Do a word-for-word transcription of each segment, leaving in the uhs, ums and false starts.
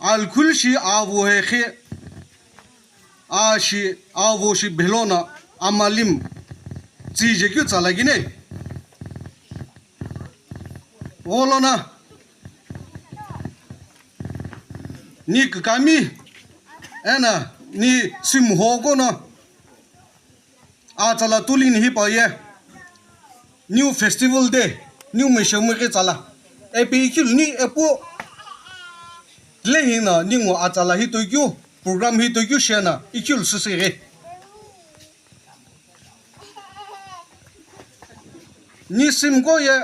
Alkhul shi avo hekhe, a shi avo shi bhelona amalim tsije keu tsala kine. Olona ni kükami ena ni simho kono a tsala tulini hipa ye. New festival day, new mesha mukhe tsala. Epi ikhiluni epu le hina ningu a tsala hitokeu, program hitokeu shena ikhil sisi ghe. Nisimko ye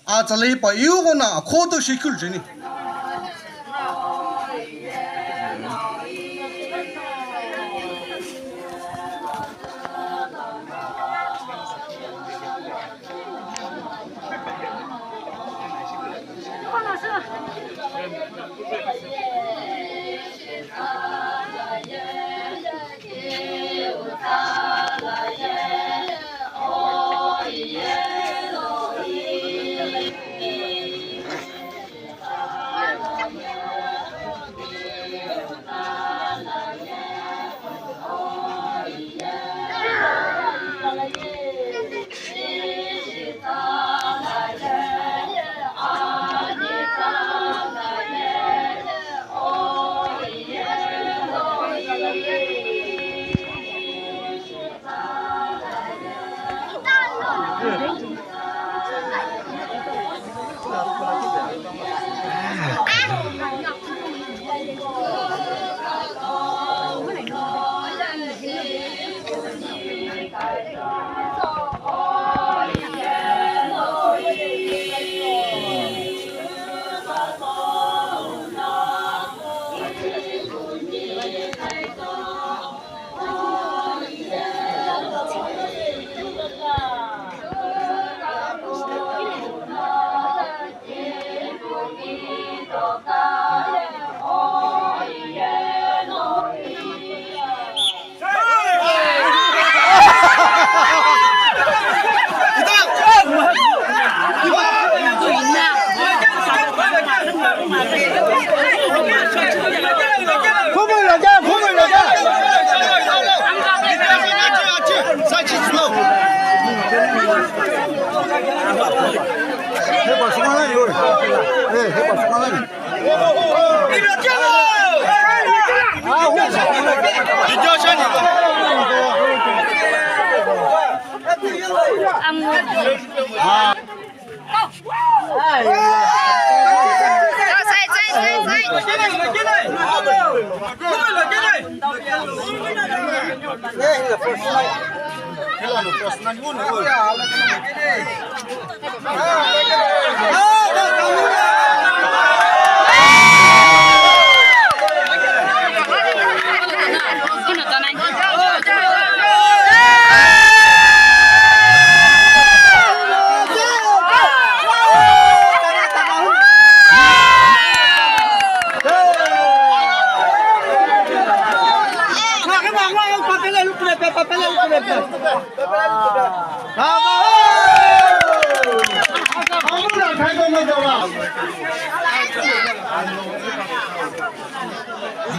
a tsala ipa iu ghona akhoto shikul jeni.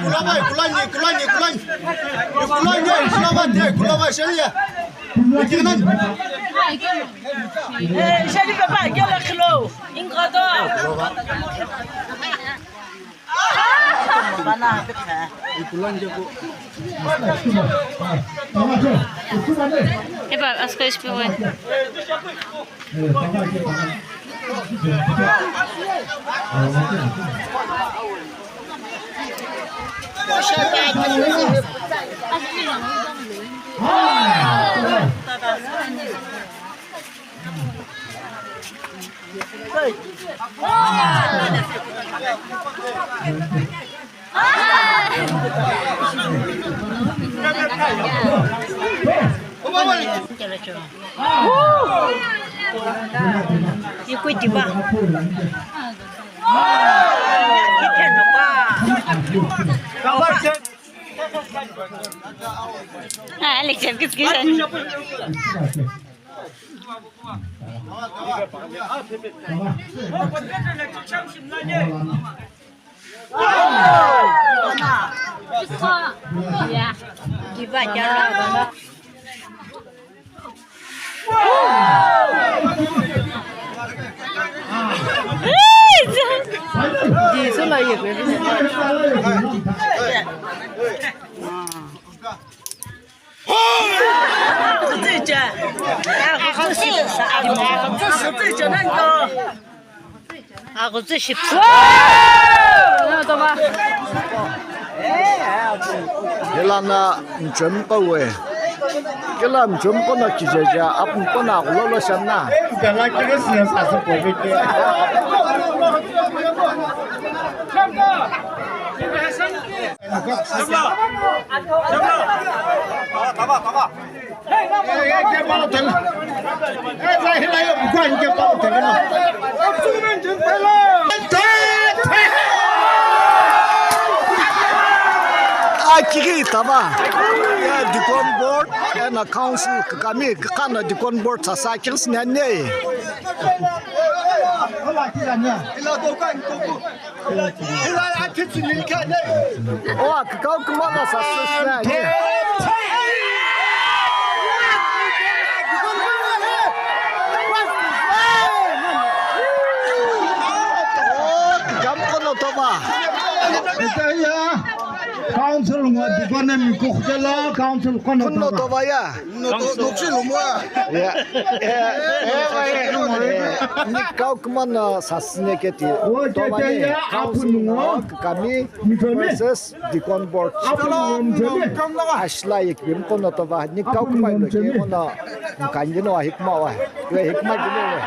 Kulava, kulani, kulani, kulani. Kulani, kulava, te, kulava, sheria. Ikinan. Eh, sheri pepa, kela kilo. Ingodo. Eba, asko ispiwe. Ah, Alex, I'm just kidding. Helana mchempa we. Kela mchempa na kijeja, apun pana kulo lo sana. Kela kiri sina sasa po. Akiri tava. Deacon board and council kami kana deacon board sasa kiri sina nei. Owa, kakau kumana sasü sina ye. Oh, kakam kono tova. Ita ya, council ngo dikone mi kukhtela, council kono tova ya. Noksi lumua. Ya. Ni kau kumana sasine keti. Toma ni kau sumuna kami versus Deacon Board. Ashla yekbim kono tova ni kau kumai lo ke kono kangi no hikma wa. Yo hikma gini wa.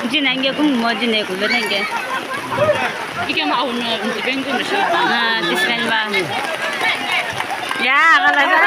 Jinenge kung mo jine kulo nenge. Ike ma awun no ntiben kung sho. Ah, dispen ba. Ya, kala sa.